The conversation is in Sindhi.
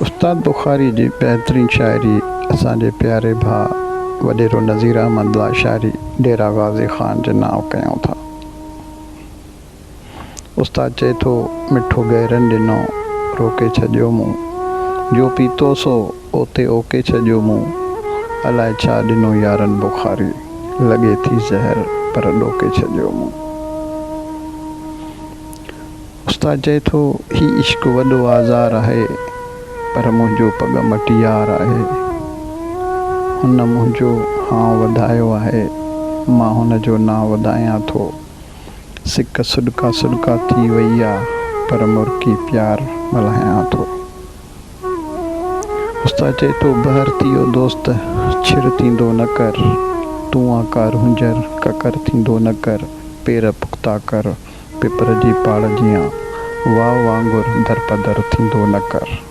استاد بخاري جي بهترين شاعري اسان جي پياري ڀاء وڏيرو نذير احمد لاشاري ڊيرا غازي خان جي نانء ڪيون ٿا. استاد چئي ٿو، مٺو غيرن ڏنو، روڪي ڇڏيو مون. جو پيتو سو اوتي اوڪي ڇڏيو مون. الائي ڇا ڏنو يارن بخاري، لڳي ٿي زهر پر ڏوڪي ڇڏيو مون. استاد چئي ٿو، هي عشق وڏو آزار آهي، پر منهنجو پڳ مٽ يار آهي. هن منهنجو هانء وڌايو آهي، مان هن جو نانء وڌايان ٿو. سڪ سڏڪا سڏڪا ٿي وئي آ، پر مرڪي پيار ملهايان ٿو. استاد چئي ٿو، بحر ٿي او دوست، ڇر ٿيندو نه ڪر، تون آ ڪارونجهر، ڪڪر ٿيندو نه ڪر، پير پختا ڪر، پپر جي پاڙ جيان، واء وانگر درپدر ٿيندو نه ڪر.